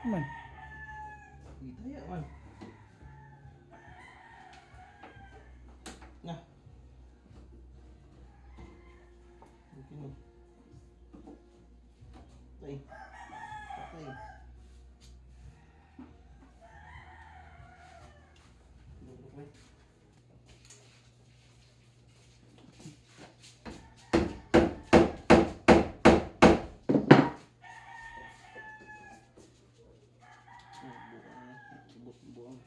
Man. Gitaya man. Na. Okay mo. Patay. Patay. Patay. Oh, buang na. Ubos buang.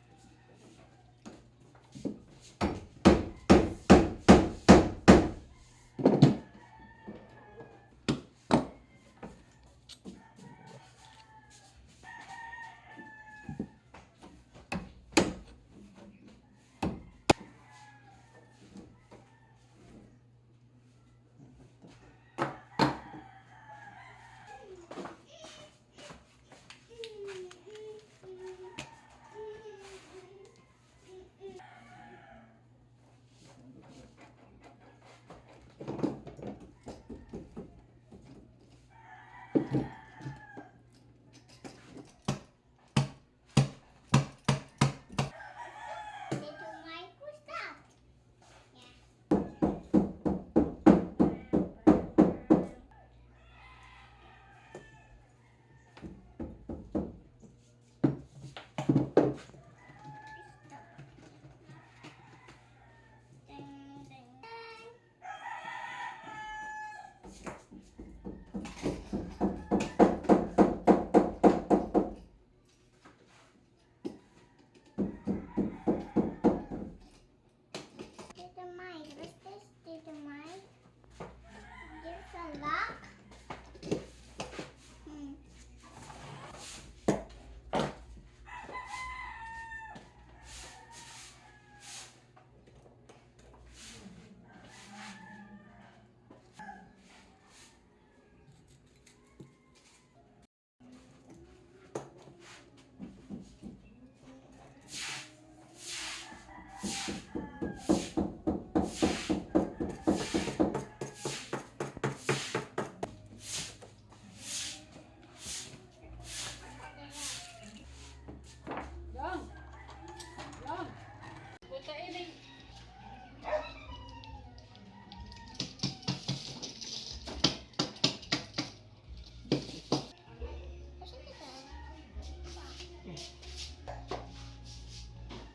Little Mike, what's that? Yeah. Ding, ding, ding. Little Mike, what's this, Little Mike? There's a lock. Yang! Yang! Punta ini. What's it?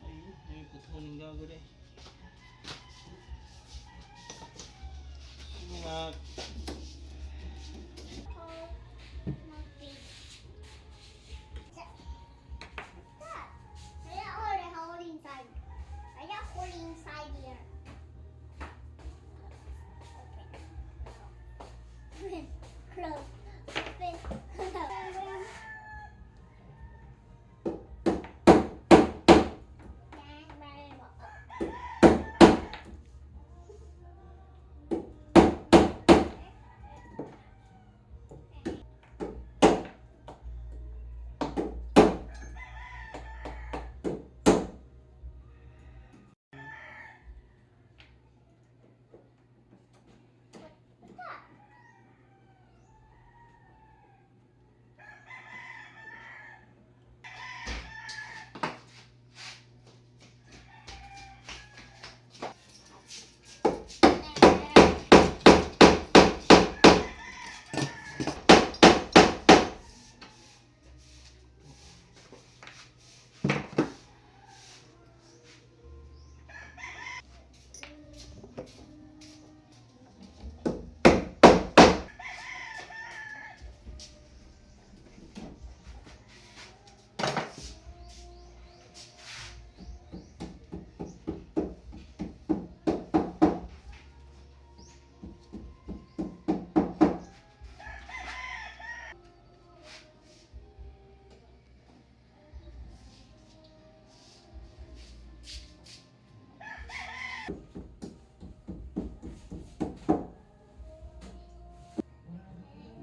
Ayun, ay puto ng gago eh. Sige na. I got all the hole inside. I got hole inside here. Open. Close. Open. Close. What's that?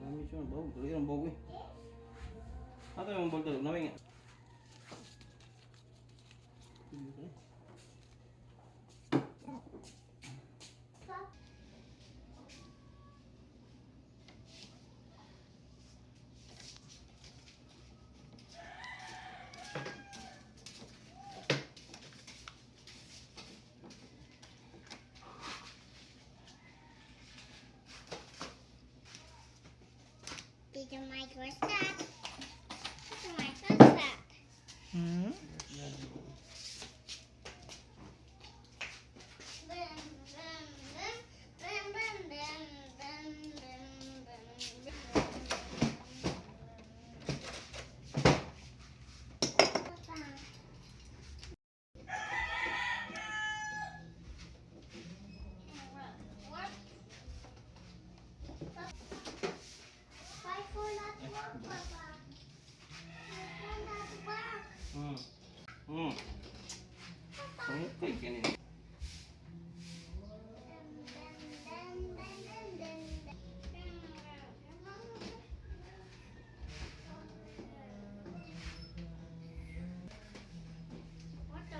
Dami siya, bago. Tuloy ang bago eh. Ato yung ball tulog, nawin nga. Tito Mike, what's that? Tito Mike, what's that? Boom, boom, boom, boom, boom, boom, boom, boom, boom, boom. Papa. What? Why for not work, Papa? Why for not work? Okay, kini. What the?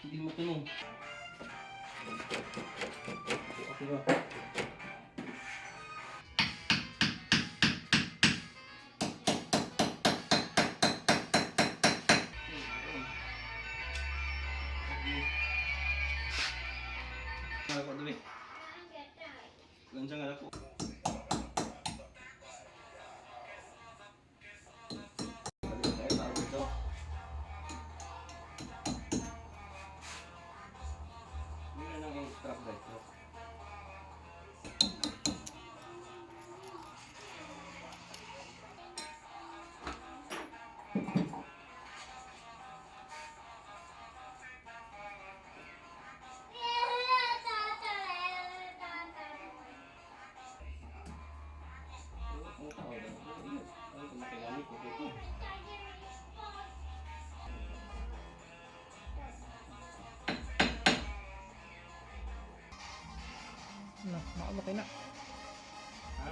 Hindi mo tunong. Okay ba? Lanjang ako. Meron ng extra guys. Ang tao daw. Ang kumakilamit ko dito. Na, maano kay na. Ha?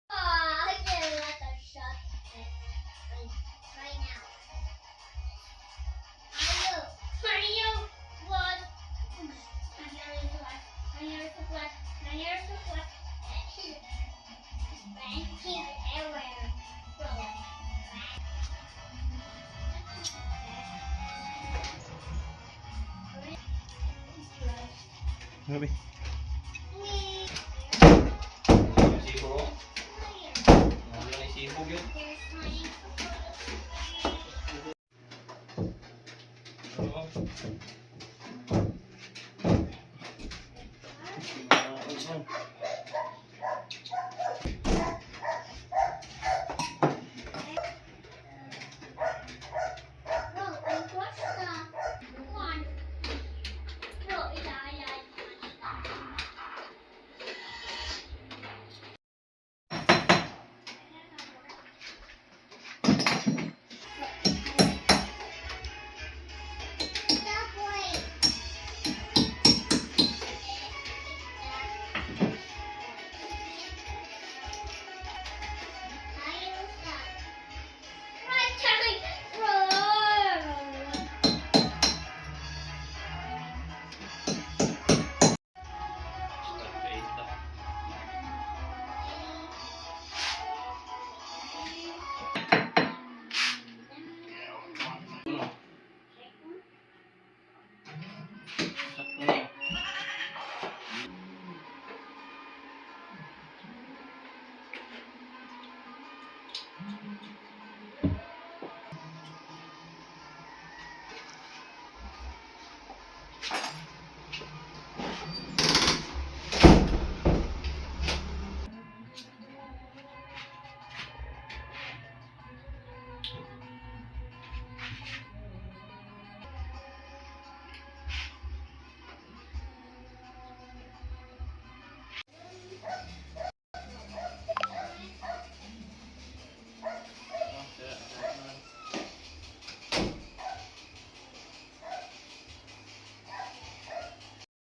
Oh, I did like a shot right now. Mario, Mario was Mario was Mario was Mario was everywhere. Grabe. Sibo. Wala na sibo yun. Oo.